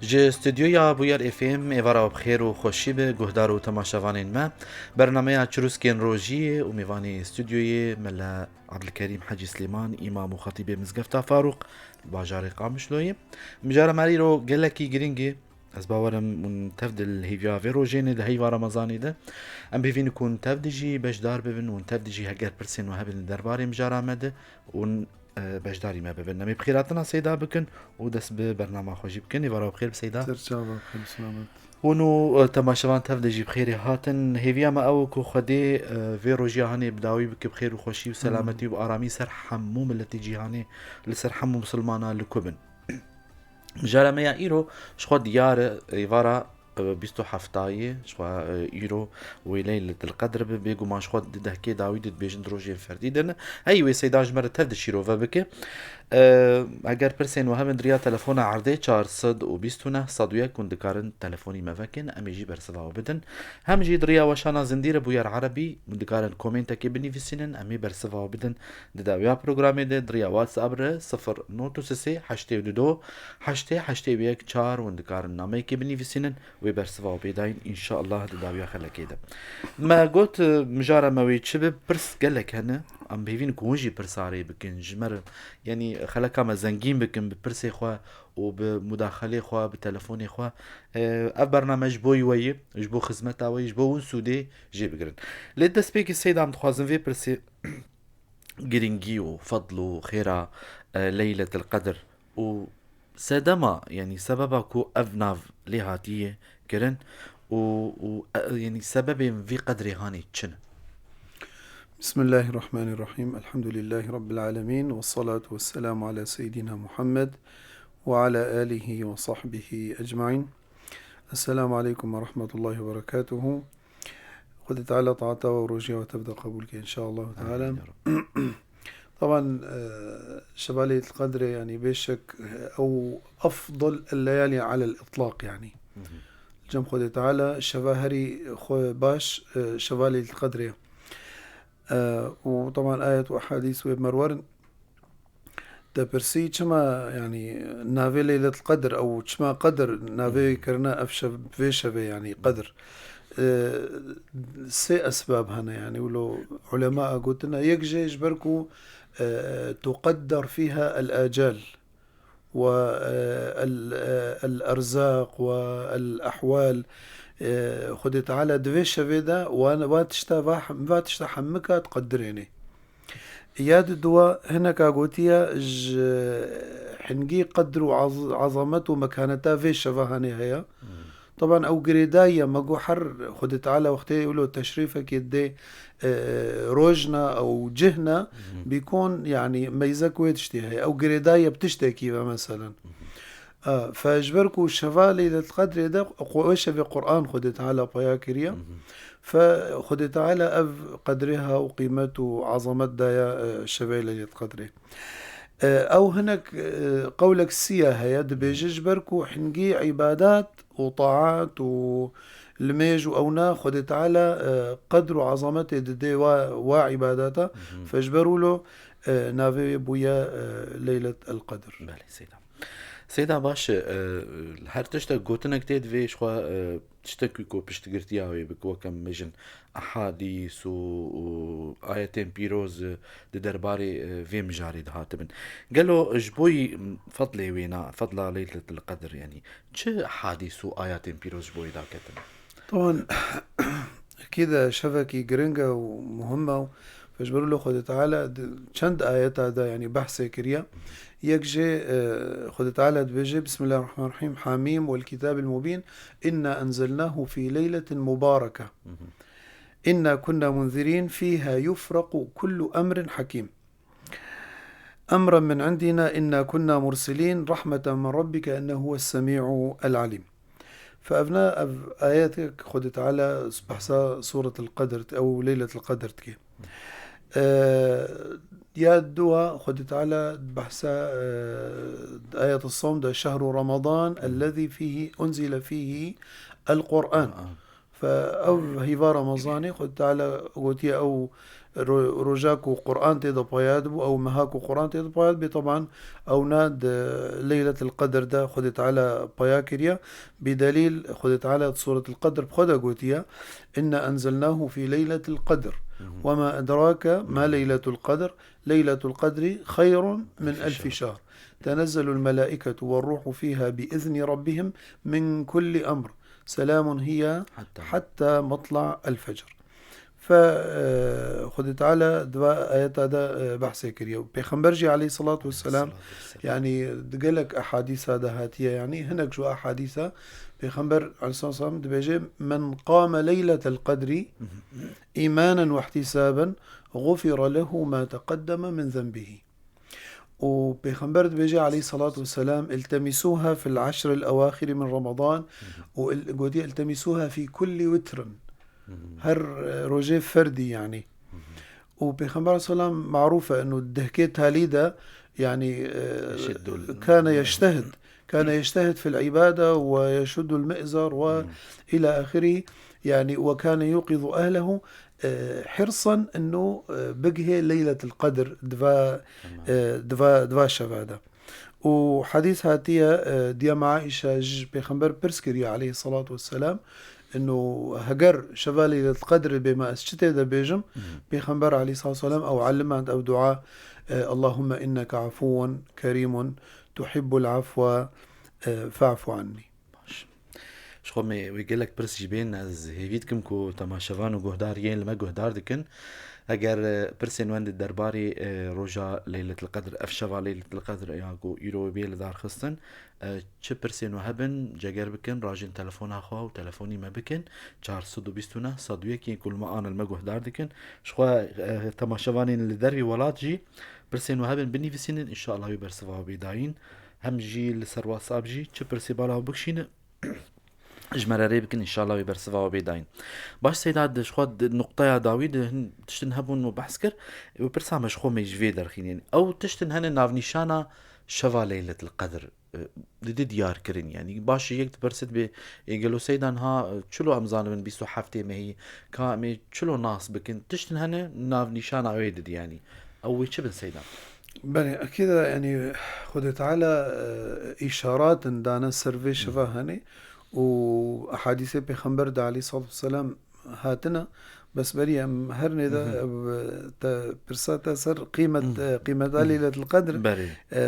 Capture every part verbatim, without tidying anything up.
Ji stûdyoya Bûyer F M êvara we bi xêr û xweşî be, guhdar û temaşevanên me. Bernameya Çirûskên Rojiyê û mêvanê stûdyoyê Mele Abdulkerîm Hecî Silêman, îmam û xetîbê Mizgefta Farûq, bajarê Qamişloyê. Mijara me îro gelekî girîng e. Ez bawer im hûn tev di li hêviya vê rojê ne, di heyva Remezanê de. Em bi hêvî ne ku hûn tev dijî beşdar bibin, hûn tev dijî heger pirsên we hebin li derbarê mijara me de, hûn, e, beşdarî me bibin. Em ê bi xêrhatina Seyda bikin û dest bi bernama xwe jî bikin. Êvara we bi xêr bi Seyda. Ser çava, bi xêr û selamet. Hûn û, e, temaşevan tev de jî bi xêrê hatin. Hêviya me ew e ku Xwedê, e, vê rojiya hanê bi dawî bike bi xêr û xweşî û Amin. Selametî û bi aramî ser hemû miletê cîhanê, li ser hemû misilmana li ku bin. Mijara me ya îro ji xwe diyar e, êvara, e, bîst û heftayê, ji xwe, e, îro wê Leyletil Qedr be, bêguman ji xwe di dehkê dawî de dibêjin di rojên ferdî de ne. Hey wê Seyda ji me re tev di şîrove bike. E, Eger pirsên we hebin di riya telefona erdê çar sed û bîst û neh sed û yek hûn dikarin telefonî me vekin, em ê jî bersiva we bidin. Hem jî di riya weşana zindî re Bûyer Erebî hûn dikarin komentekê binivîsînin, em ê bersiva we bidin. Di dawiya programê de di riya WhatsApp re sifir not û sê heştê û du heştê heştê û yek çar hûn dikarin nameyekê binivîsînin, wê bersiva we pê dayîn, înşallah di dawiya xelekê de. Me got, e, mijara me wê çi be, pirs gelek hene, em bi hêvî ne ku hûn jî pirsa rê bikin, ji me re, yanî xeleka me zengîn bikin bi pirsê xwe û bi mudaxelê xwe, bi telefonê xwe. E, ev bername ji bo we ye, ji bo xizmeta we ye, ji bo hûn sûdê jê bigirin. Lê destpêkê Seyda em dixwazin vê pirsê girîngî û fedl û xêra, e, Leyletil Qedr û sedema, yanî sebeba ku ev nav lê hatiye kirin û, û, e, yanî sebebên vî qedrê hanê çi ne? بسم الله الرحمن الرحيم. الحمد لله رب العالمين، والصلاة والسلام على سيدنا محمد وعلى آله وصحبه أجمعين. السلام عليكم ورحمة الله وبركاته. Xwedê Teala taata we û rojiya we tev de qebûl ke, inşallah Teala. Amin ya Rab. Taban, e, şeva Leyletil Qedrê, yanî bêşek, e, ew afdal el-leyali alel itlaq, yanî. Hı hı. Cem Xwedê Teala şeva herî xwe baş, e, şeva Leyletil Qedrê. E, û taban ayet û ehadîs wê bi me re werin. Te pirsî çima, yanî, navê Leyletil Qedr ew çima Qedr navê Hı hı. kirine ev şev, vê şevê, yanî, Qedr? E, sê esbab hene, yanî, wilo ulema a gotine. Yek jê ji ber ku, e, tuqedder fîha el-acal we, e, el, e, el-erzaq we el-ehwal. E, Xwedê Teala di vê şevê de wan, va tişta, va, va tişta hemika diqedirênê. Ya di dua hineka gotiye ji hingî qedr û az-, azamet û mekaneta vê şeva hanê heye. Hmm. Taban ew girêdayî ye, me got her Xwedê Teala wextê wilo teşrîfekê didê, e, rojna ew cihna, Hmm. bîkon, yanî meyzek wê tiştê heye. Ew girêdayî ye bi tiştekî ve meselen. Hmm. E, fe ji ber ku şeva Leyletil Qedrê de, qu-, wê şevê Quran Xwedê Teala peya kiriye. Mhm. Fe Xwedê Teala ev qedrê ha û qîmet û azamet daya, e, şevê Leyletil Qedrê. E, ew hinek, e, qewlek siya heye, dibêje ji ber ku hingî îbadat û taat û limêj û ewna Xwedê Teala, e, qedr û azametê didê wa, wa îbadata. Mhm. Fe ji ber wilo, e, navê wê bûye, e, Leylet el Qedr. Belê, Seyda. Seyda baş e, e, her tiştek gotinek tê divê ji xwe, e, tiştek ku piştgirtiya wê bik weke mijin ehadîs û, û ayetên pîroz, e, di derbarê, e, vê mijarê de hatibin. Gelo ji bo yî fedlê wêna, fedla Leyletil Qedr, yanî çi ehadîs û ayetên pîroz ji bo yî daketin? Taban, ekîd e şevekî giring e û muhim e û ji ber wilo Xwedê Teala di çend ayeta de, yanî, behsê kiriye. Yek jê, e, Xwedê Teala dibêje, Bismillahirrahmanirrahîm, Hamîm wel kitabil mubîn, inna enzelnahu fî leyletin mubareke. Mhm. Inna kunna munzirîn fîha yufrequ kullu emrin hakîm. Emren min indina inna kunna mursilîn, rahmeten min rabbike innehu huves semî'u el alîm. Fe evna ev ayetek Xwedê Teala behsa Sûretil Qedr, ew Leyletil Qedr dike. E, ya dua Xwedê Teala behsa, e, ayet Sawm de, şehru Ramadan ellezî fîhî unzile fîhî el Qur'an. Qur'an. Fe ev hîva Remezanê Xwedê Teala gotiye ew ro-, roja ku Quran tê de paya dibû, ew meha ku Quran tê de paya dibê, teban ewna di Leyletil Qedr de Xwedê Teala paya kiriye. Bi delîl Xwedê Teala di Sûretil Qedr bi xwe de gotiye, "Inna enzelnahu fî leyletil qedr. Wema edrake ma leyletul qedr. Leyletul qedri xeyrun min elfi şehr. Tenezzelul melaiketu ve ruhu fîha bi izni rabbihim min kulli emr. Selamun hiye hatta matla el fecr." Fe, e, Xwedê Teala di va ayeta de, e, behsê kiriye. Pêxember jî aleyhissalatu vesselam, Aleyhissalatu vesselam. Yani di gelek ehadîsa de hatiye, yani hinek ji ehadîsa Pêxember aleyhissalatu vesselam dibêje, "Men qame leyletel qedri îmanen ve ihtisaben, gufire lehu ma teqeddeme min zenbihi." Û Pêxember dibêje aleyhissalatu vesselam, "İltemisuha fil eşril ewaxiri min Ramadan." Û il-, gotiye, "İltemisuha fi kulli witrin." Her, e, rojê ferdî yani. Û Pêxember aleyhisselam marûf e, inu dehkê talî de, yani, e, Eşeddul kane yeştehid. Kane yeştehid fil ibade ve yeşuddul mi'zar ve ila ahiri. Yani, ve kane yuqizu ehlehu, e, hirsan inu, e, bigihê Leyletil Qedr diva, Tamam. e, diva, diva şeva de. Û hedîs hatiye, e, diyem Aîşe ji Pêxember pirs kiriye aleyhissalatu vesselam, inu heger şeva Leyletil Qedrê bê me ez çi tê de bêjim? Pêxember aleyhissalatu vesselam ew elimand ew dua, e, "Allahümme inneke afuwun kerimun tuhibbul afwe, e, fa'fu anni." Baş. Ji xwe me wê gelek pirs jî bên, ez hêvî dikim ku temaşevan û guhdar yên li me guhdar dikin. Eger, e, pirsên wen di derbarê, e, roja Leyletil Qedr, ev şeva Leyletil Qedr ya ku îro wê bê li dar xistin, e, çi pirsên we hebin, ceger bikin, rajin telefona xwe û telefonî me bikin, çar sed û bîst û neh sed û yek, yên ku li me an li me guhdar dikin. Ji xwe, e, temaşevanên li dervî welat jî pirsên we hebin, binivîsînin, înşallah wê bersiva we bê dayîn. Hem jî li ser WhatsApp jî çi pirsê bala we bikişînin, ji me re rê bikin, înşallah wê bersiva we bê dayîn. Baş Seyda, di ji xwe di nuqteya dawî di hin tiştin hebûn û behs kir. Wê pirsa me ji xwe me ji vê derxînên. Ew tiştin hene navnîşana şeva Leyletil Qedr, e, didi diyar kirin. Yani baş yek dipirsit bê, e, gelo Seyda niha, e, çilo em zanibin bîst û heftê mehî, ka em ê çilo nas bikin. Tiştin hene navnîşana wê didi yani. Ew wê çi bin Seyda? Belê, ekîd e, yani Xwedê Teala, e, îşaratin dane ser vê şeva hene û ehadîsê Pêxember de aleyhissalatu vesselam hatine, bes berî em her nê de, e, te, pirsa te ser qîmet, e, qîmeta Leyletil Qedr, Belê. e,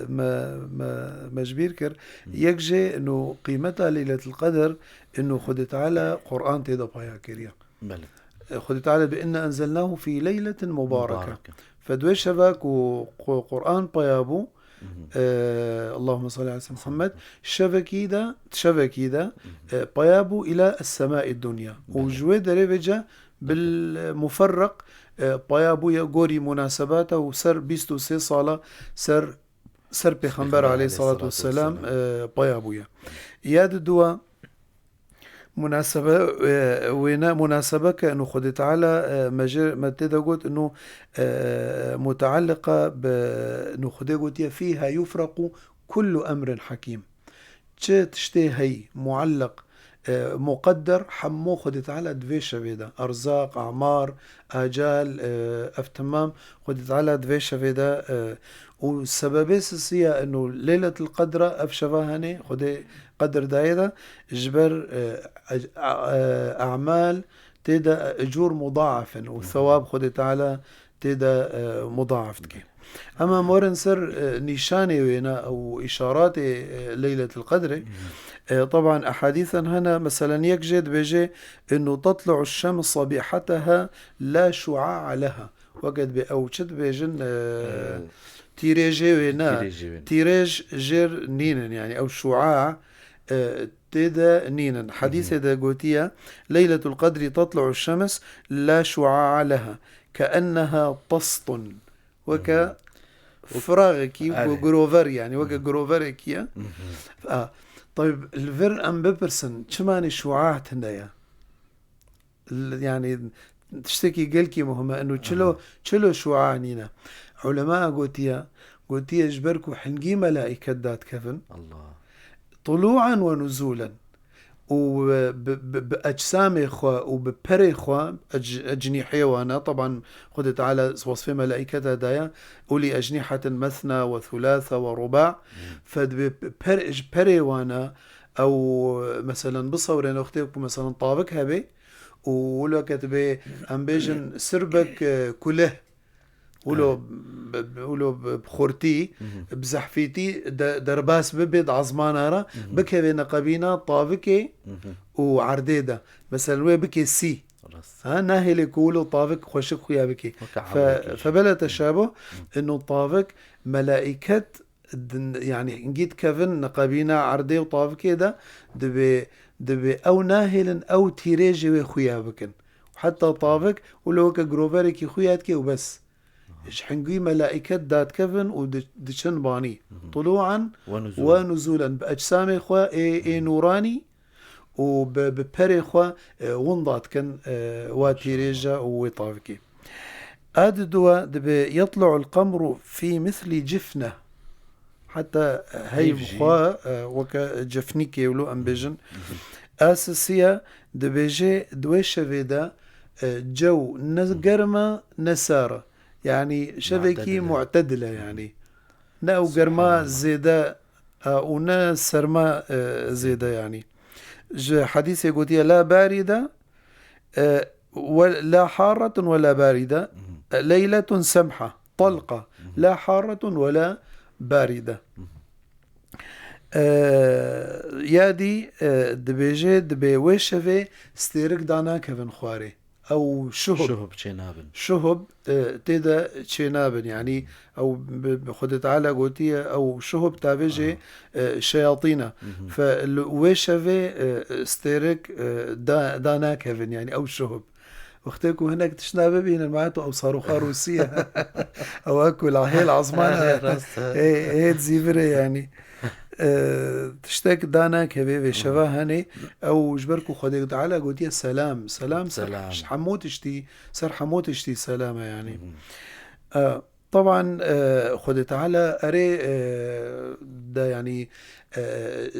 me, me, me ji bîr kir. Yek jê ino qîmeta Leyletil Qedr, ino Xwedê Teala Quran tê de paya kiriye. Belê. E, Xwedê Teala bi inna enzelnahu fî leyletin mubareke. Mubareke. Fe di wê şeva ku Qu-, Quran paya bû, e, Allahümme salli ala Muhammed, şevekî de, şevekî de, e, paya bû ila es-semai dunya. Û Belê. Ji wê derê vêce bil muferreq, e, paya bûye gorî munasebata û ser bîst û sê sala ser, ser Pêxember Pêxember aleyhissalatu aleyhissalatu vesselam, vesselam. e, paya bûye. Ya di dua, Munasebe, e, wêne munasebe ke inu Xwedê Teala, e, me ji, me tê de got inu, e, mutealliqa bi inu Xwedê gotiye, "Fîha yufrequ kullu emrin hakîm." Çi tiştê hey, mualliq, e, muqedder, hemû Xwedê Teala di vê şevê de. Erzaq, amar, acal, e, ev temam Xwedê Teala di vê şevê de, e, û sebebê sisiya inu Leyletil Qedra ev şeva hene Xwedê Qedr daye de, ji ber, e, e, e, emal tê de ecûr mudaaf in û thewab Xwedê Teala tê de, e, mudaaf dike. Em em werin ser, e, nîşanê wêne û îşaratê, e, Leyletil Qedrê. E, teban ehadîsen hene, meselen yek jê dibêje, "Innu tetlu'u şşems sabîheteha la şu'a'a leha." Weke dibê ew çi dibêjin, e, Evet. tîrêjê wê ne. Tîrêjê wê ne. Tîrêj jêr nînin, yani ew şu'a, e, tê de nînin. Hedîsê de gotiye, "Leyletul Qedri tatlu'u şşems la şu'a leha, keenneha tastun." Weke firaxekî, Erê. girover yani, weke giroverekî ye. A, tabî li vir em bipirsin, çima nî şu'a tune ye? L-, yani tiştekî gelkî muhim e. Eno çilo, Aha. çilo şu'a nîne. Ulema gotiye, gotiye ji ber ku hingî melaîket dadikevin. Allah. Tulu'an ve nuzûlen. û bi, bi, bi ecsamê xwe û bi perê xwe, ec-, ecnîhê wan e. Teban Xwedê Teala wesfê melaîketa daye, "Ulî ecnîhetin mesna we thulâthe we rubâ." Fe dibê per-, ji perê wan e, ew, meselen, bisewrên wextê ku, meselen, tavik hebe û wilo ke dibê, em bêjin, sirbek, e, kuleh, wilo Evet. bi, bi, wilo bi, bi xurtî, Mhm. bi zehfîtî de, derbas bibe di ezmana re, Mhm. bikeve neqebîna tavikê Mhm. û erdê de. Meselen, wê bike sî. Rast. Ha, nahêle ku wilo tavik xweşik xuya bike. Weke Fe, evrekî jî. Febele teşabuh, Mhm. inu tavik melaîket din, yanî hingî dikevin neqebîna erdê û tavikê de, dibê, dibê ew nahêlin ew tîrêjê wê xuya bikin. Heta tavik wilo weke giroverekî xuya dike û bes. Ji hingî melaîket dadikevin û di-, diçin banî. Mhm. Tuluan Ve nuzûlen. Ve nuzûlen. Bi ecsamê xwe ê, ê nûranî û bi, bi perê xwe, e, winda dikin, e, wa tîrêja û wê tavikê. A diduwa dibê, "Yetlu'ul qemru fî mislî cifne." Heta, e, heyv Heyv jî. xwe, e, weke cifnîkê wilo em bêjin. Mhm. A sisiya dibêje, di wê şevê de, e, cew ne germ e, ne sar e. Yanî şevekî Mu'tedil e. Mu'tedil e yanî. Ne ew germa Subhanallah. zêde, e, û ne serma, e, zêde yanî. Ji hedîsê gotiye, "La baride, e, we, la harretun we la baride, Mhm. e, leyletun semha, talqa, Mhm. la harretun we la baride." Mhm. E, ya dî, e, dibêje, dibê wê şevê stêrik danakevin xwarê. Ew şuhub. Şuhub çênabin. Şuhub, e, tê de çênabin. Yanî ew bi, bi Xwedê Teala gotiye, ew şuhub tavêjê, Aha. e, şeyatîn e. Mhm. Fe li wê şevê, e, stêrik, e, da, danakevin. Yanî ew şuhub. Wextê ku hinek tişt nabibînin, ma tu ew saroxa Rûsî ye. Ew ku lahê li ezman e. Rast e. Ê, ê zîvirê yanî. E, tiştek danakeve vê şeva henê, ew ji ber ku Xwedê Teala gotiye selam, selam ser Selam. hemû tiştî, ser hemû tiştî selam e yanî. Mhm. E, teban, e, Xwedê Teala erê, e, da yanî, e,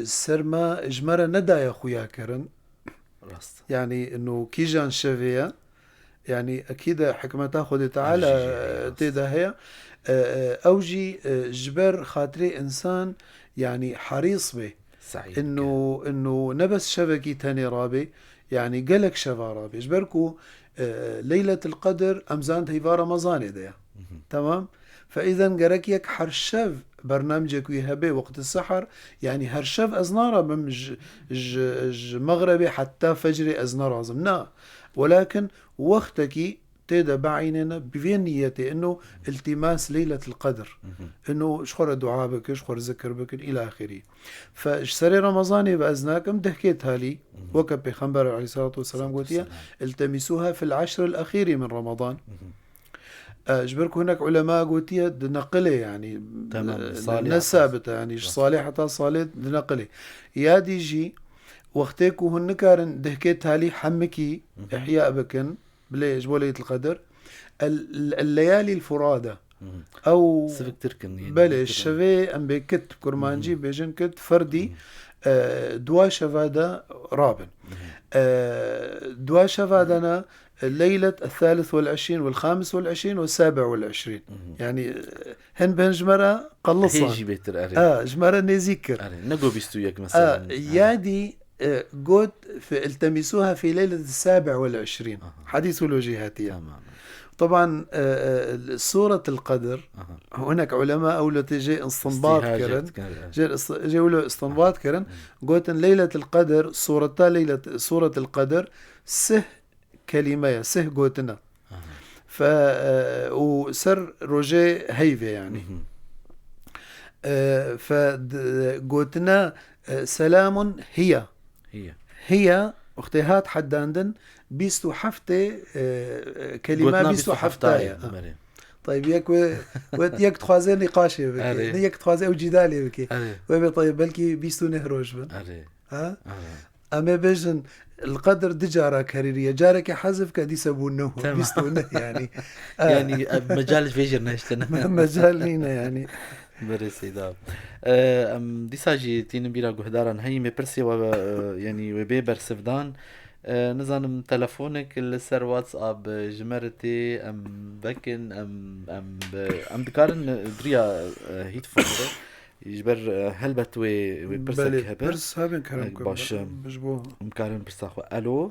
ser me, ji me re nedaye xuya kirin. Rast. Yanî, ino kîjan şevê ye? Yanî, ekîd e hikmeta Xwedê Teala, Ev jî heye, e, rast. tê de heye. E, e, ew jî, e, ji ber xatirê însan, yanî, herîs bê. Se'y Ino, dike. ino ne bes şevekî tenê rabê, yanî, gelek şeva rabê. Ji ber ku, e, Leyletil Qedr, em zan heyva Remezanê de ye. Mhm. Tamam? Fe îzen gerek yek her şev bernamcek wî hebe, wexti sehar, yanî her şev ez narabim ji, ji, ji mexrebê heta fecrê ez nerazim. Na, welakin wextekî tê de bieyînêne bi vê niyetê, ino iltîmas Leyletil Qedr. Mhm. Ino ji xwe re dua bikin, ji xwe re zikir bikin, îla axirî. Fe ji serê Remezanê ve ez nakim dehkê talî, Mhm. weke Pêxember aleyhissalatu vesselam gotiye, Selam. "İltemisuha fil eşril ahîri min Remezan." Mhm. E, ji ber ku hinek ulema gotiye, di neqilê, yanî, Tamam, e, salih ne hata. sabit e, yanî, ji Rast. salih heta salih di neqilê. Ya dî jî, wextê ku hûn nikarin dehkê talî hemikî Mhm. ihya bikin, bilê ji bo Leyletil Qedr, el, el leyalî furada. Mhm. Ew Siviktir kin, yanî, belê, siviktir kin. şevê em bê kit, kurmancî Mhm. bêjin kit, ferdî, Mhm. e, dua şeva de rabin. Mhm. E, dua şeva de ne, Leylet el-thalith vel-eşrîn vel-xamis vel-eşrîn vel-sabi' vel-eşrîn. Mhm. Yanî, e, hin bin ji me re qelisan. Hê jî bêtir, erê. Ha, ji me re nêzîk kir. Erê, ne go bîst û yek Ha, mesela. ya dî, e, got, "Fe iltemisuha fî leylet sabi' vel-eşrîn." Aha. Hadîs wilo jî hatiye. Tamam. Teban, e, e, Sûretil Qedr, Aha. hinek ulema ew li tê jê istinbat Îstîhacê kirin. dikin, erê. Jê is-, jê wilo istinbat kirin. Hı. Gotin, Leyletil Qedr, sureta Leylet-, Sûretil Qedr, sih kelîme ye, sih gotin e. Aha. Fe, e, û ser rojê heyvê yanî. Mhm. E, fe d-, gotine, e, "Selamun hiye." Hiye. Hiye, wextê hat hedandin, bîst û heft, e, kelîme Gotina bîst û heft ye. bîst û heft ye, Ha. belê. Tayyib, yek we, we yek dixwaze nîqaşê bike. Erê. Ne yek dixwaze ew cîdalê bike. Erê. We bê tayyib belkî bîst û neh roj bin. Erê. Ha? Erê. Em ê bêjin, li qedir du cara keririye. Carekê hezif ke dîse bû neh, Tamam. bîst û neh yanî. Yanî, e, mecal vê jî nehiştine. Me-, mecal nîne yanî. Berê Seyda. Em dîsa jî tînin bîra guhdaran heyî me pirsê we, e, yanî wê bê bersivdan. E, nizanim telefonek li ser WhatsApp, e, ji me re tê, em vekin, em, em bi, em dikarin, e, diriya, e, headphone re. Ji ber, e, helbet wê, wê pirsek Belê, hebe. Pirs hebin kerem Eg baş, e, em, ji bo em karin pirsa xwe. Alo.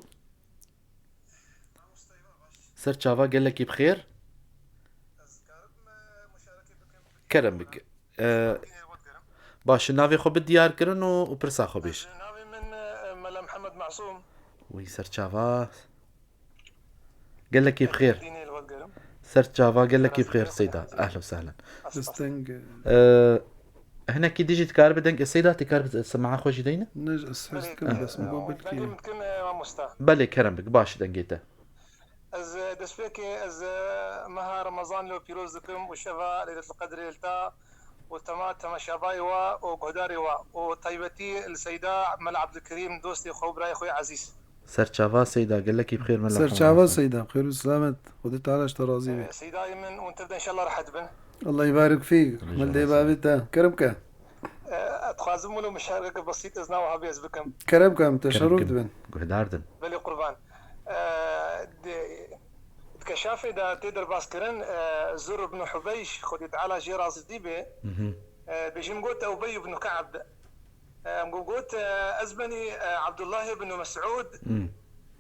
Ser çava gelekî bi xêr. Kerem bik. E, baş, navê xwe bi diyar kirin û, û pirsa xwe bêj. Navê min, e, Mela Mihemed Masûm. Wî ser çava. Gelekî bi xêr. Dînê li we digerim. Ser çava gelekî bi xêr Seyda. Ehlen û sehlen. Desteng. E, hinekî dijî dikar bi deng Seyda, dikar bi sema xwe jî deyne? Ne, ez hez kim bes, e, belkî. Dengê min dikim, e, mamosta. Belê, kerem bik, baş dengê te. Ez, e, destpêkê ez, e, meha Remezan lo pîroz dikim û şeva Leyletul Qedrê li ta û tema temaşabayê wa û guhdarê wa û taybetî li Seyda Mela Abdulkerîm, dostê xwe û birayê xwe yê ezîz. Ser çava Seyda, gelekî bi xêr Mela Ser çava Seyda, xêr û selamet. Xwedê Teala ji te razî be. E, Seydayê min û tev de înşallah rehet bin. Allah yibarik fîk. Mel dê bavê te. Kerem ke. E, ez dixwazim wilo muşarekeke besît ez nav habê ez bikim. Kerem ke, em te şerûf dibin. Guhdar din. Belê qurban. E, di, di keşafê de tê derbaskirin, e, Zurr ibn Hubeyş, Xwedê Teala jê razî be. E, dibêjim got Ubey ibn Ka'b. E, em got, e, ez benî, e, Abdullah ibn Mes'ud,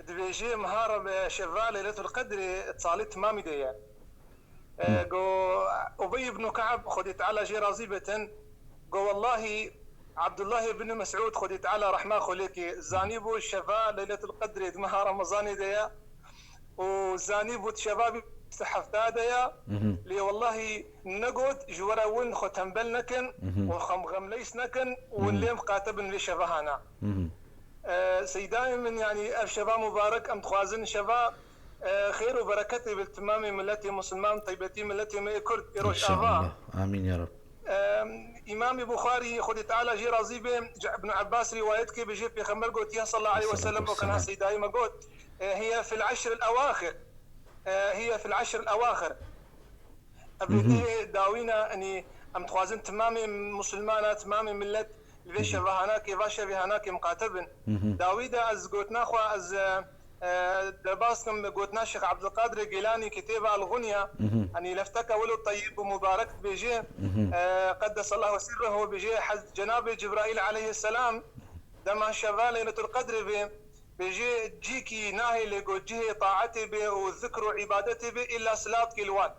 dibêjê meha re, e, şeva Leyletul Qedrê salê timamî de ye. E, go Ubey ibn Ka'b, Xwedê Teala jê razî betin, go wellahî Abdullah ibn Mes'ud, Xwedê Teala rehma xwe lê ke, zanîbû şeva Leyletul Qedrê di meha Remezanê de ye. û zanîbû di şeva bîst û hefta de ya, lê wellahî negot ji we re win xwe tembel nekin û xem-, xemleyîs nekin û win lê miqate bin vê şeva hana. E, Seydayê min, yanî ev şeva mubarek em dixwazin şeva, e, xêr û bereketê bi timamê miletê Musulman, taybetî miletê me yê Kurd ê Rojava. Înşallah. Amîn ya Rab. E, Îmamê Buxarî, Xwedê Teala jê razî be, ji Ibn Abbas rîwayet ke bêje Pêxember gotiye sallallahu aleyhi ve sellem, o kena Seydayê me got, e, hiye fil eşr el ewaxir. E, hiye fil eşr el ewaxir. Ev rêtê dawî ne, yanî em dixwazin timamê musulmana, timamê millet li vê şeva hanakê, va şevê hanakê miqate bin. Dawî de ez gotina xwe, ez, e, e, derbas kim gotina Şêx Abdulkadirê Gêlanî, kitêba El Gunya, yanî lefteke wilo teyib û mubarek dibêje, e, qeddesallahu sirrehu, bêje, hez-, Cenabê Cibraîl aleyhisselam dema şeva Leyletul Qedrê be, bêje, cîkî nahêle ku cihê taetê be û zikr û îbadetê be, îlla silav dike li wan.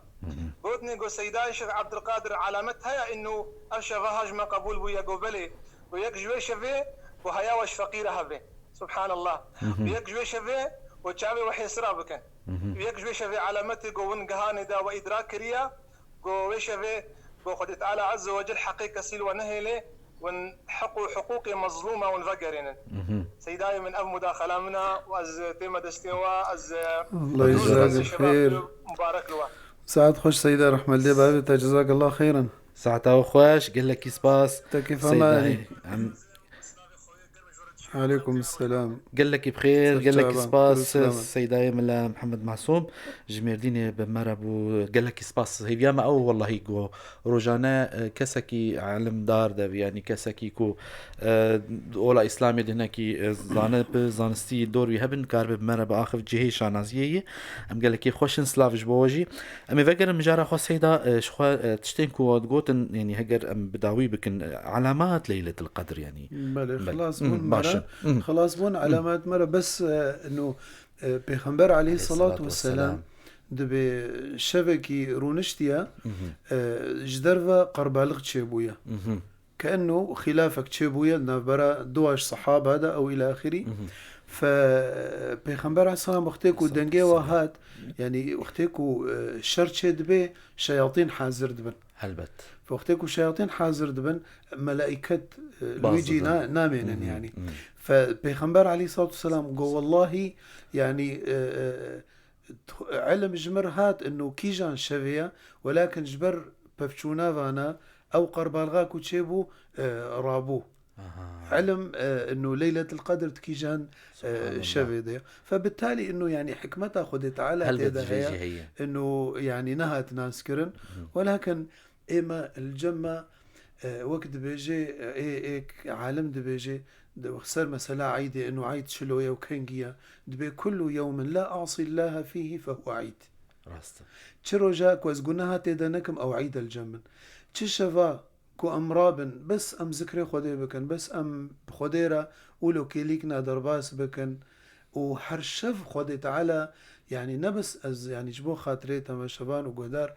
Gotinê ku Seydayê Şêx Abdulkadir alamet heye, îno ev şeva ha ji me qebûl bûye? Go belê. Go yek ji wê şevê ku heya we ji feqîra hebe. Subhanallah. Yek ji wê şevê ku çavê we hêsira bikin. Yek ji wê şevê alametê ku win gihanê de we îdrak kiriye, ku wê şevê ku Xwedê Teala Azze ve Cel heqê kesî li we nehêlê, win heq û hiqûqê mezlûma win vegerênin. Seydayê min, ev mudaxela min e û ez tême destê we, ez Allah yecazak xêr. Mubarek li we. Saet xweş Seyda, rehmet lê bavê te, cezakallah xeyran. Saeta we xweş, gelekî spas. Te kêfa me Seydayê. Em Aleykum selam. Gelekî bi xêr, gelekî spas, Seydayê Mela Mihemed Masûm. Ji Mêrdînê bi me re bû. Gelekî spas. Hêviya me ew wellahî ku rojane, e, kesekî elimdar de bî, yanî kesekî ku, e, ola Îslamê de hinekî, e, zane bi zanistî dor wî hebin, karibe bi me re biaxiv cihê şanaziyê yê. Em gelekî xweş in, silav ji bo we jî. Em ê vegerin mijara xwe Seyda, e, ji xwe, e, tiştên ku we digotin, yanî heger em bi dawî bikin, e, alamat Leyletil Qedr, yanî. Belê, belê. Xilas bûn me re, xilas bûn alamat me re, bes, e, no, e, Pêxember aleyhisselatu vesselam dibê şevekî rûniştiye, e, ji derve qerbalix çêbûye. Keenno xîlafek çêbûye li navbera duwaş sehaba de ew îla axirî. Fe Pêxember aleyhisselam wextê ku dengê we hat, yanî wextê ku, e, şer çê dibe, şeyatîn hazir dibin. Helbet. Fe wextê ku şeyatîn hazir dibin, melaiket, e, li wî cî na-, namênin yanî. Fe Pêxember aleyhisselatu vesselam go wellahî, yanî, e, e, T-, ilim ji mir hat ino kîjan şevê ye, welakin ji ber pevçûna vana ew qerbalxa ku çêbû, e, rabû. Aha. Ilim, e, ino Leyletil Qedr di kîjan, e, şevê de ye. Fe bitalî ino, yanî, hikmeta Xwedê Teala tê de heye. Ino, yanî, nehat naskirin. Welakin Ême li cem me, e, wek dibêje, e, ê, êk alim dibêje, di, ser mesela eydê, ino eyd çilo ye û kengî ye, dibê: "Kullu yewmin la asillaha fihi fehuve eyd." Rast e. Çi roja ku ez guneha tê de nekim, ew eyd e li cem min. Çi şeva ku em rabin, bes em zikrê Xwedê bikin, bes em bi Xwedê re wilo kêlîk ne derbas bikin û her şev Xwedê Teala, yanî ne bes ez, yanî ji bo xatirê temaşevan û guhdar,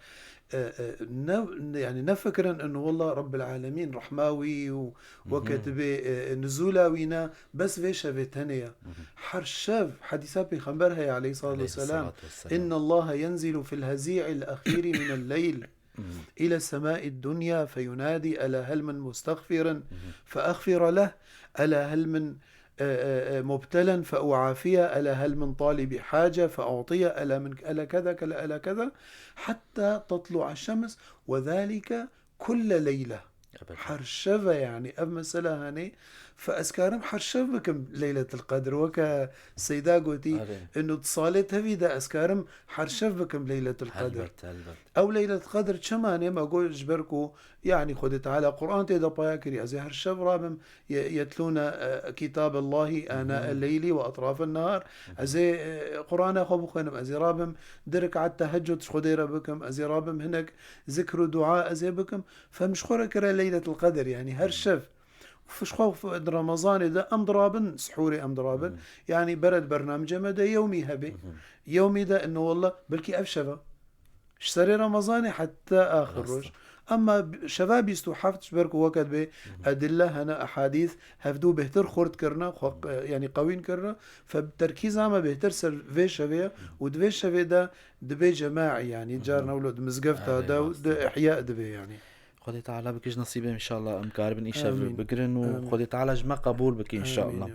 e, e, ne, ne, yanî nefikirin ino wela Rabbil Alemîn rehma wî û weke Hı hı. dibê, e, nizûla wî ne, bes vê şevê tenê ye. Hı hı. Her şev hedîsa Pêxember heye aleyhissalatu vesselam. Aleyhissalatu vesselam. "İnnallaha yenzilu fil hezi'il ahiri minel leyl." إلى السماء الدنيا فينادي: "ألا هل من مستغفر فأغفر له؟ ألا هل من، آه، آه، آه، مبتلى فأعافيه؟ ألا هل من طالب حاجة فأعطيه؟ ألا من، ألا كذا، كلا، ألا كذا، حتى تطلع الشمس، وذلك كل ليلة." Ebed. Her şeve, yanî ev mesela hene, fe ez karim her şev bikim Leyletil Qedr. Weke Seyda gotî, Erê. ino di salê tevî de ez karim her şev bikim Leyletil Qedr. Helbet, helbet. Ew Leyletil Qedr çima ne? Me got, ji ber ku, yanî, Xwedê Teala Quran tê de paya kirî. Ez ê her şev rabim, ye-, yetlûne, e, kitabellahi ana el-leyli ve etrafan nehar. Ez ê, e, Qurana xwe bixwînim. Ez ê rabim du rekat teheccud ji Xwedê re bikim. Ez ê rabim hinek zikr û dua ez ê bikim. Fe min ji xwe re kire Leyletil Qedr, yanî her şev. F-, ji xwe f-, di Remezanê de em dirabin, sihûrê em dirabin. Yanî bere di bernamece me de yewmî hebe. Yewmî de ino wela belkî ev şeva. Ji serê Remezanê heta axir roj. Rast e. Ama b-, şeva bîst û heft ji ber ku weke dibê edille hene, ehadîs, hevdû bêhtir xurt kirine, xwe, e, yanî qewîn kirine. Fe terkîza me bêhtir ser vê şevê ye û di vê şevê de dibê cemaî, yanî carna wilo di mizgefta de û di ihya dibe yanî. Xwedê Teala bike ji nesîbê, înşallah em karibin îşev bigirin û Xwedê Teala ji me qebûl bike, înşallah.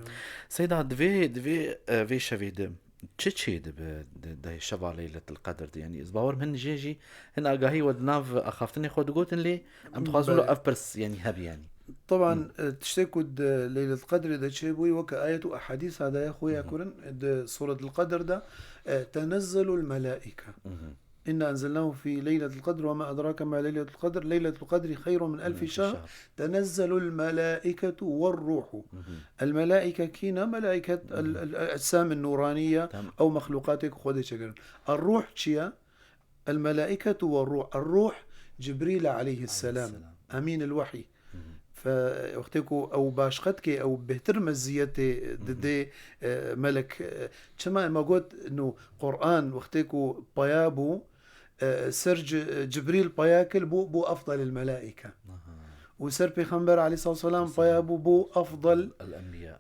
Seyda, di vê, di vê, e, vê şevê de çi çê dibe di, di şeva Leyletil Qedr de? Yanî ez bawer im hin jê jî hin agahî we di nav axaftinê xwe digotin, lê em dixwazin wilo ev pirs, yanî, hebe, yanî. Teban, e, tiştê ku di Leyletil Qedrê de çêbûyî, weke ayet û ehadîsa de ye, xuya kurin, di Sûretil Qedr de, e, tenezzelul melâike. Inna enzelnahu fî leyletil qedr ve ma edrake ma leyletul qedr. Leyletul qedri xeyrun min elfi şehr. Tenezzelul melâiketu ve ruhu. El melâike kî ne? Melâiket, el, el, el ecsamên nûranî ye. Ew mexlûqatê ku Xwedê çêkirin. El ruh çi ye? El melâiketu ve ruh. El ruh Cibrîl e aleyhisselam. Emînil wehî. Fe, wextê ku ew başqe dike, ew bêhtir meziyetê didê, e, melek. E, çima ema got, nu Quran wextê ku paya bû, e, ser Ci-, Cibrîl paya kir, bû, bû afdalil melâike. Û ser Pêxember aleyhissalatu vesselam paya bû, bû afdal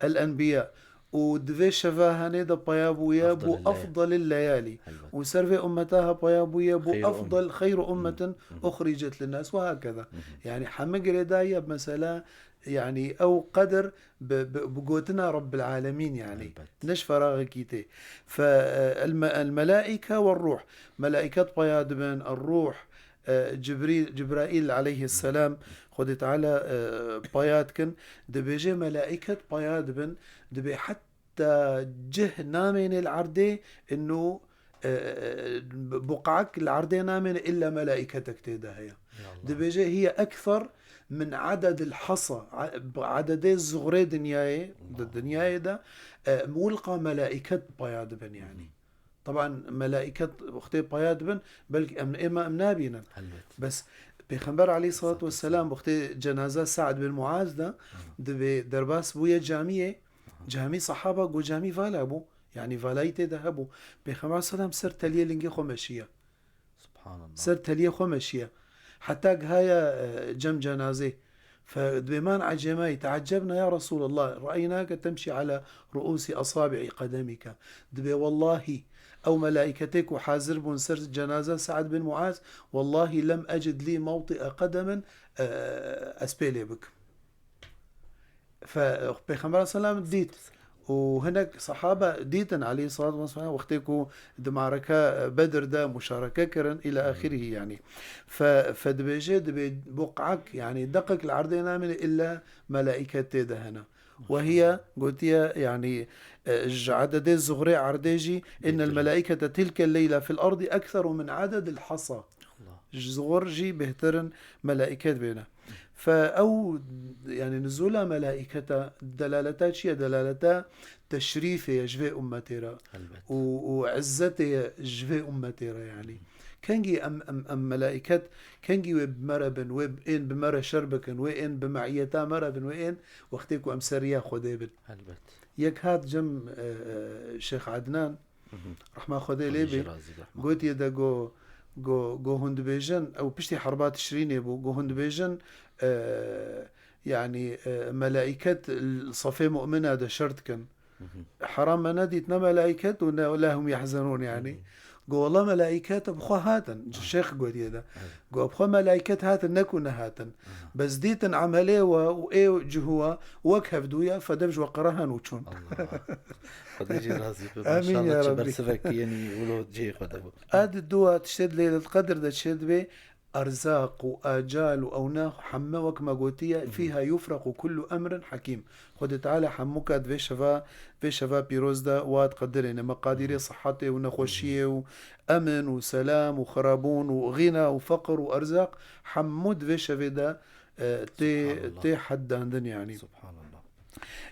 el enbiya. Û di vê şeva henê de paya bûye, bû afdalil leyalî. Û ser vê ummeta ha paya bûye, bû afdal, xeyru ummetin uxricet linnas ve hakeza. Yanî heme girêdayî ye, mesela, yanî ew qedir bi, bi, bi gotina Rabbil Alemîn, yanî. Ne ji feraxekî tê. Fe, e, el me-, el melâike ve ruh. Melâiket paya dibin, el ruh, e, Cibrîl, Cibraîl aleyhisselam, Xwedê Teala, e, paya dikin, dibêje melaiket paya dibin, dibê heta cih namêne li erdê, ino, e, buqak li erdê namêne illa melaiketek tê de heye. Ya Allah. Dibêje hiye ekser min adedil hasa, a-, bi adedê zuxrê dinyayê, di dinyayê de, e, mulqa melaiket paya dibin yani. Teban melaiket wextê paya dibin, belkî em, êma em nabînin. Helbet. Bes Pêxember aleyhissalatu vesselam wextê cenaza Sa'd bin Muaz de dibê derbas bûye camiyê, camî sahaba got camî vala bû. Yanî valayî tê de hebû. Pêxember selam ser teliyê lingê xwe meşiye. Subhanallah. Ser teliyê xwe meşiye. Heta gihaya, e, cem cenazê. Fe dibê man ecêmayî, te'eccebna ya Resulallah, re'eynake temşî ala ru'usi asabi'i qedemike. Dibê wellahî, ew melaîketê ku hazir bûn ser cenaza Sa'd bin Muaz, wellahî lem ecid lî mewti'e qedemin, e, ez pê lê bikim. Fe, Pêxember selam dît. Û hinek sahaba dîtin aleyhissalatu vesselam wextê ku di mareke Bedir de muşareke kirin, îla ahirî yanî. Fe, fe dibêje, dibê buq'ak, yanî deqek li erdê namîne illa melaîket tê de hene. Wehiye gotiye, yanî, e, ji ededê zuxrê erdê jî, innel melaîkete tilke leyla fil ardi ekseru min adedil hasa. Allah. ji zor jî bêhtir in melaîket bêne. Fe ew, yani nuzula melaîketa delaleta çi ye? Delaleta teşrîfê ye ji vê ummetê re. Elbet. Û, û izzetê ye ji vê ummetê re yani. Kengî em, em, em melaîket, kengî wê bi me re bin, wê ên bi me re şer bikin, wê ên bi meiyeta me re bin, wê ên wextê ku em ser riya Xwedê bin. Elbet. Yek hat cem, e, e, Şêx Adnan, Hı hı. Rehma Xwedê lê bê, razî be, Rehma. Gotiye de go, go, go hûn dibêjin, ew piştî herba Tişrînê bû, go hûn dibêjin, e, yani, e, melaîket li sefê mu'mina de şer dikin. Hı hı. Heram me nedît ne melaîket û ne la hum yahzenûn yani. Hı hı. Go wela melaîket bi xwe hatin, Aha. Şêx gotiye de. Evet. Go bi xwe melaîket hatin, ne ku nehatin. Aha. Bes dîtin emelê we û ê cihû we wek hevdû ye, fedev ji we qerehan û çûn. Allah. Xwedê jê razî be. Amîn ya Maşallah, çi Rabbî. Bersivek yenî wilo cihê xwe de bû. A di dua tiştê di Leylet Qedr de çê dibe, erzaq û acal û ewna hemme wek me gotiye, Hı hı. Fîha yufrequ kullu emrin hakîm. Xwedê Teala hemûka di vê şeva, vê şeva pîroz de wa diqedirêne. Meqadîrê Hı hı. Sihetê û nexweşiyê û emin û selam û xirabûn û xîna û feqir û erzaq hemû di vê şevê de, e, tê, Subhanallah. Tê heddandin yani. Subhanallah.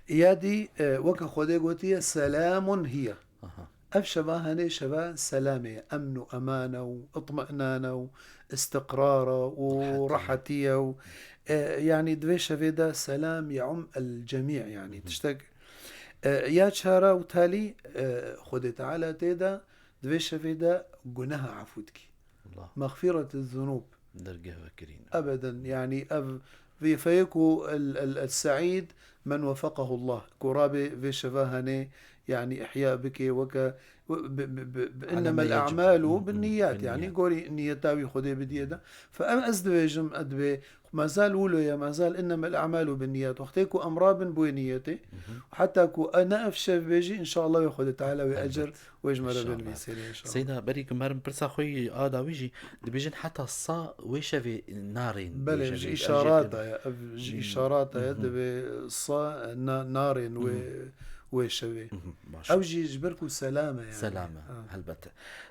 Ya dî, e, weke Xwedê gotiye, selamun hiye. Aha. Ev şeva henê şeva selamê ye, emn û emane û itminane û istiqrara û Rehetî. Rehetiye û, e, yani di vê şevê de selam yeum el cemî yani Hı hı. Tiştek, e, ya çara û talî, e, Xwedê Teala tê de di vê şevê de guneha efû dikî. Allah. Mexfîret zunûb. Dergeh vekirîn. Ebeden, yani ev vê feyê ku el, el, el seîd men wefeqahu Allah, ku rabê vê şeva henê, yani ihya bike weke, bi, bi, bi, bi, Ala innemel ma yecib. A'malu Hı, hı, binniyat, yani binniyat. Gorî niyeta wî Xwedê bidiye de. Fe em ez dibêjim, ez dibê, mezal wilo ye, mezal innemel a'malu binniyat. Wextê ku em rabin bo wê niyetê, Hı hı. Heta ku e ne ev şev bêjî, inşallah wê Xwedê Teala wê Elbet. Ecir Wê ji me re İnşallah. Binivîsêne inşallah. Seyda, berî ku merim pirsa xwe yî a dawî jî, dibêjin heta sa wê şevê narên Belê, wê ji şevê, ev jê îşarata tune. Ye, ev ji Hmm. Îşarata ye, Mhm. Divê sa na-, narên wê, Mhm. Wê şevê. Mhm, baş. Ew jî ji ber ku selam e yani. Selam e, Ha. Helbet.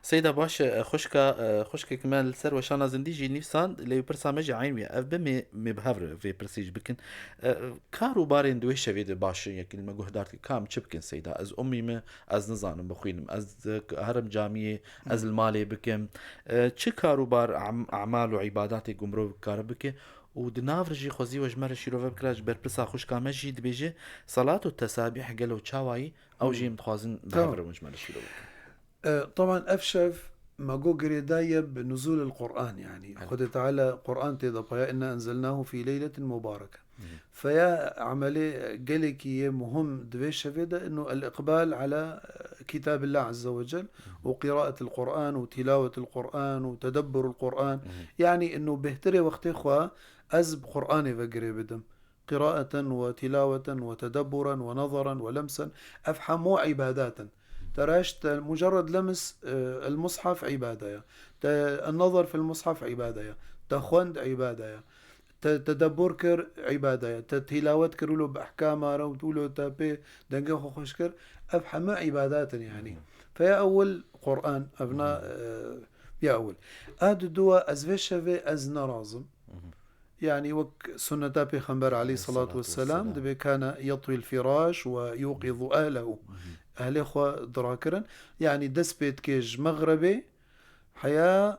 Seyda, baş e, xwişka, e, xwişkek me li ser weşana zindî jî nivîsand, lê pirsa me jî eyn wî ye. Ev bimê, mê bi hev re vê pirsê jî bikin. E, kar û barên di wê şevê de baş in, yekî li me guhdar dike, ka em çi bikin Seyda? Ez umî me, Ez nizanim bixwînim. Ez herim camiyê, ez Hmm. li malê bikim. E, çi kar û bar, am-, emal û îbadatê ku mirov kare bike? Û di nav re jî xwezî we ji me re şîrove bikira, ji ber pirsa xwişka me jî dibêje, salat û tesabîh gelo çawayî? Ew jî Hmm. em dixwazin bi Tamam. hev re ji me re şîrove bikin. E, teban ev şev me got girêdayî ye bi nuzul el Qur'an, yani. Evet. Xwedê Teala Qur'an tê de paya, "Inna enzelnahu fî leyletin mubareke." Hı hı. Feya emelê gelekî yê muhim di vê şevê de, ino el-iqbal ala kitabillah azze ve cel Hı hı. Û qiraetil Qur'an û tilawetil Qur'an û tedebburul Qur'an. Hı hı. Yani ino bêhtirê wextê xwe ez bi Qur'anê ve girê bidim. Qiraeten ve tilaweten ve tedebburen ve nezaran ve lemsen. Ev hemû îbadat in. Te reşt, te mucerred lems, e, el mushaf îbade ye. Te el nazar fil mushaf îbade ye. Te xwend îbade ye. Te tedebbur kir, îbade ye. Te tilawet kir, wilo bi ehkama re û wilo te pê dengê xwe xweş kir, ev hemû îbadat in, yani. Mhm. Feya ewil Qur'an, ev na, Mhm. e, ya ewil. A di dua, ez vê şevê ez nerazim. Mhm. Yani wek sunneta Pêxember aleyhissalatu Aleyhissalatu vesselam, vesselam. Dibê kana yatwil firaş ve yuqizu ehlehu. Mhm. Ehlê xwe dirakirin. Yani dest pê dikê ji mexrebê, Heya,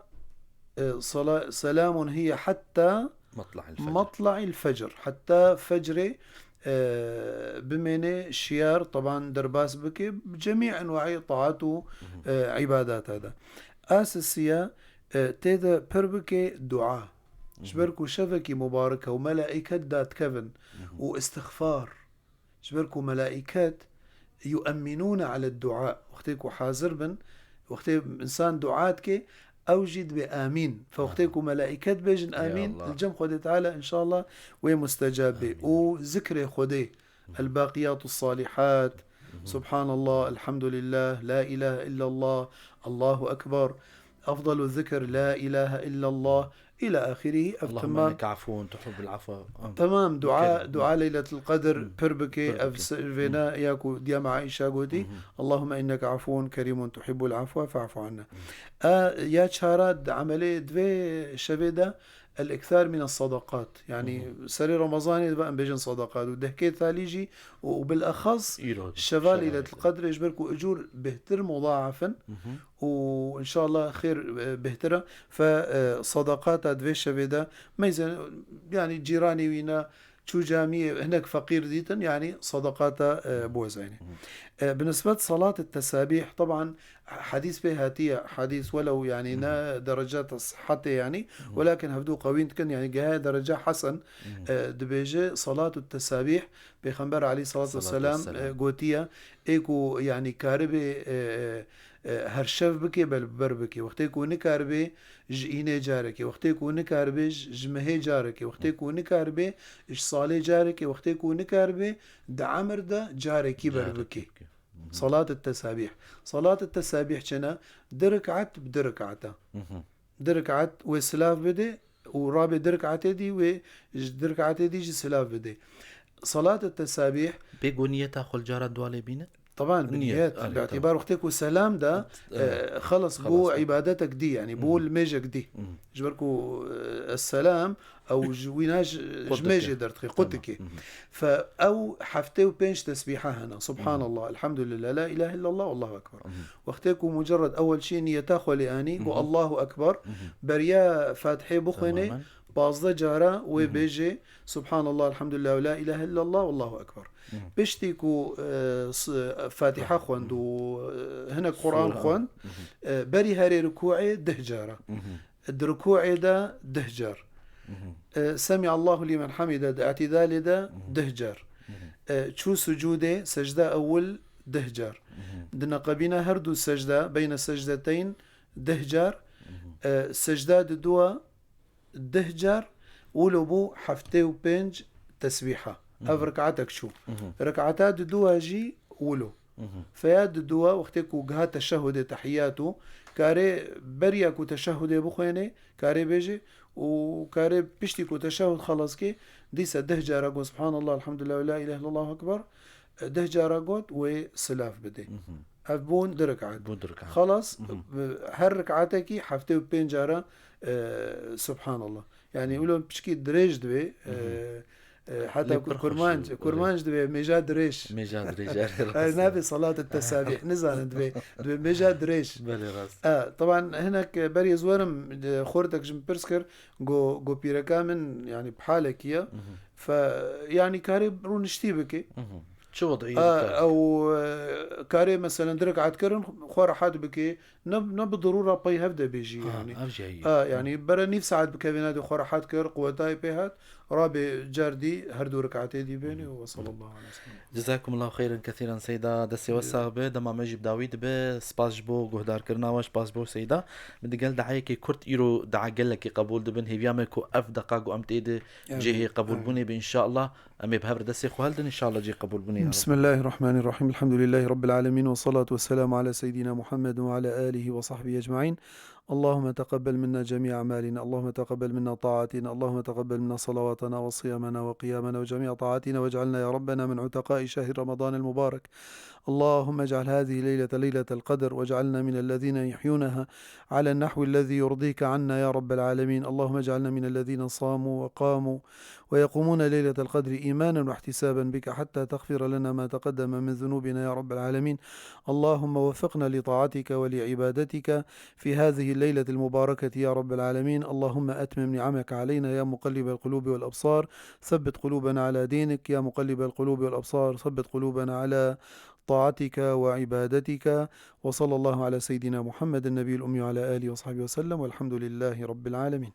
e, sala-, selamun hiye hatta Matla'il fecr. Matla'il fecr. Hatta fecrê, e, bimêne şiyar, teban derbas bike, bi cemî enwaî taat û, Mhm. e, îbadata de. A sisiya, e, tê de pir bike dua. Ji Mhm. ber ku şevekî mubarik e û melaîket dadkevin Mhm. Û istixfar. Ji ber ku melaîket yu'emminûne ale dua. Wextê ku hazir bin, wextê insan dua dike, ew jî dibê amîn. Fe wextê Aha. Ku melaîket bêjin Ya amîn, Allah. Li cem Xwedê Teala inşallah wê mustecab bê. Amîn. Û zikrê Xwedê, Mhm. el-baqiyatu salihat, Mhm. subhanallah, elhamdulillah, la ilahe illallah, Allahu ekber, afdalu zikr, la ilahe illallah, Îlâ ahîrî, ev اللهم temam. إنك عفو تحب العفو. Tamam, dua, dua Leyletul Qedr pir bike, ev se-, vêna ya ku diyama Aîşa gotî, اللهم إنك عفو كريم تحب العفو فاعف عنا. A, ya çara di emelê di vê şevê de, الإكثار من الصدقات. Yani, serê Remezanê dibe em bêjin sadaqat û dehkê talî jî û, û bilexas Îro, şeva şeva Leyletul Qedrê, ji ber ku ecûr bêhtir mudaaf in û inşallah xêr, e, bêhtir e. Fe, e, sadaqata di vê şevê de meyze, yani cîranê wî ne, çû camiyê hinek feqîr dîtin, yani sadaqata, e, biwezayne. E, bi nisbet salat tesabîh, teban, Hedîs pê hatiye, hedîs welew, yani, ne dereca te-, sihetê, yani, welakin hevdû qewîn dikin, yani, gehe dereca hesen, e, dibêje, salatu tesabîh, Pêxember aleyhissalatu vesselam, e, gotiye, ê ku, yani, karibê, e, e, her şev bike, bel ber bike. Wextê ku nikaribê, ji înê carekê. Wextê ku nikaribê, ji, ji mehê carekê. Wextê ku nikaribê, ji salê carekê. Wextê ku nikaribê, di emir de carekî ber bike. Salat tesabîh. Salat tesabîh çi ne? Di rik'at bi di rik'ata. Di rik'at wê silav bide û rabê di rik'atê dî wê ji di rik'atê dî jî silav bide. Salat tesabîh Bê ku niyeta xwe li cara dua lê bîne? Taban, bi Niyet, niyet, erê, bi îtibar tamam. Wextê ku selam da, Evet. E, xelas, bû Xelas, tamam. Îbadetek dî, yani, bû limêjek dî. Ji ber ku, e, selam, ew ji wîna ji, Qut ji mêjê dike. Derdixê, qut Tamam. Dike. Fe ew heftê û pênc tesbîha hene. Subhanallah, elhamdülillah, la ilahe illallah, Allahu ekber. Wextê ku mucerred ewel çî niyeta xwe lê anî, ku Allahu ekber, beriya Fatihê bixwêne, Tamamen. Pazdeh cara wê bêjê, Subhanallah, elhamdülillah, ve la ilahe illallah, Allahu ekber. Piştî ku, e, s-, Fatiha xwend û, e, hinek Quran Sure. Xwend, e, berî herê rukûê deh cara. Di rukûê de deh car. E, Semiallahu limen hamide di îtidalê de deh car. E, çû sucûdê, secda ewil deh car. Di neqebîna her du secda, beyne secdeteyn deh car. E, secda di dua deh car, wilo bû heftê û pênc tesbîha. Ev rik'atek çû. Rik'ata di dua jî wilo. Feya di dua wextê ku giha teşehhudê, tehiyatû, karê beriya ku teşehhudê bixwêne, karê bêje û karê piştî ku teşehhud xelas kê, dîse deh cara got, Subhanallah, elhamdülillah, ve la ilahe illallah, Allahu ekber, deh cara got, wê silav bidê. Ev bûn di rik'at. Bûn di rik'at. Xelas, bi her rik'atekî heftê û pênc cara, e, Subhanallah. Yani, wilo piçkî dirêj divê, e, e, heta Lê ku pir xweş kurmanc, e, kurmanc divê, mêja dirêj. Mêja dirêj, erê, rast e. Nabê salat tesabîh, nizanin divê, divê mêja dirêj. Belê, rast. E, teban, hinek, e, berê ez werim, e, xortek ji min pirs kir, go, go pîreka min, yani, bi halekî ye. Fe, yani, karê rûniştî bike. Çi wed'î A, dike? Ew, e, karê, meselen, di rik'at kirin, xwe rehet bike. Ne, ne bi dirûra pey hev de bêjî, Ha, yani. Ev jî heye. A, yani, bere nîv saet bikevê nedê xwe rehet kir, quwetayê pê hat, rabê car dî, her du rik'atê dî bêne û sallallahu aleyhi ve sellem. Cezakumullahu xeyran kethîran Seyda, destê we sax be, dema me jî bi dawî dibe, spas ji bo guhdarkirina we, spas ji bo Seyda. Min digel dayekê kurt îro dua gelekî qebûl dibin, hêviya me ku ev deqa ku em tê de Amin. Cihê qebûlbûnê be, inşallah. Em ê bi hev re destê xwe hildin, inşallah cihê qebûlbûnê ya Rab. بسم الله الرحمن الرحيم. الحمد لله رب العالمين، والصلاة والسلام على سيدنا محمد وعلى آله وصحبه أجمعين. اللهم تقبل منا جميع أعمالنا، اللهم تقبل منا طاعاتنا، اللهم تقبل منا صلواتنا وصيامنا وقيامنا وجميع طاعاتنا، واجعلنا يا ربنا من عتقاء شهر رمضان المبارك. اللهم اجعل هذه الليلة ليلة القدر، واجعلنا من الذين يحيونها على النحو الذي يرضيك عنا يا رب العالمين. اللهم اجعلنا من الذين صاموا وقاموا ويقومون ليلة القدر إيمانا واحتسابا بك حتى تغفر لنا ما تقدم من ذنوبنا يا رب العالمين. اللهم وفقنا لطاعتك ولعبادتك في هذه الليلة المباركة يا رب العالمين. اللهم أتمم نعمك علينا يا مقلب القلوب والأبصار، ثبت قلوبنا على دينك يا مقلب القلوب والأبصار، ثبت قلوبنا على طاعتك وعبادتك. وصلى الله على سيدنا محمد النبي الأمي وعلى آله وصحبه وسلم، والحمد لله رب العالمين.